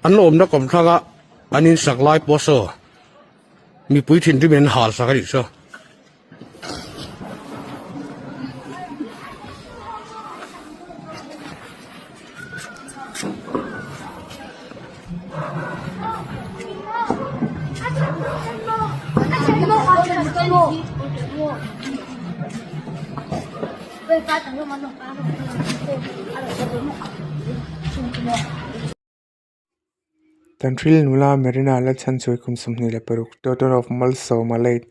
An awmna kawmthlang a an insak lai pawh saw mipui thinrim in an hal sak a nih chu. Tanhril nula Marina Lalchhanchhuai kum 26, daughter of Malsawma late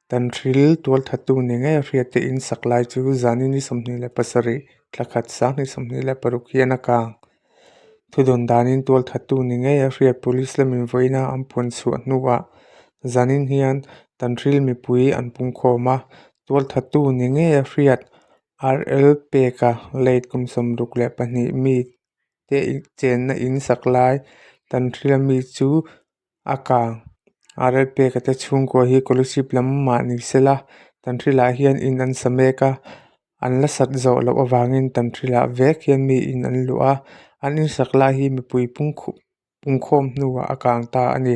Tanhril tualthattu ni ngei a hriat te in sak lai chu zani ni 27 thla khat sang 26 hian a kang. Thudawn danin tualthattu ni ngei a hriat police lamin vawiina an puan chhuah hnuah zanin hian Tanhril mipui an pungkhawm a, tualthattu ni ngei a hriat RL peka late kum 62 mi te chenna in sak lai Tanhril ami chu a kang RL peka te chhungkua hi scholarship lam mah ni sela Tanhril ah hian in an sa mek a an la sat zawh loh avangin Tanhril ah vek hian mi in an luah a an insak lai hi mipui pung pungkhawm hnuah a kang ta a ni.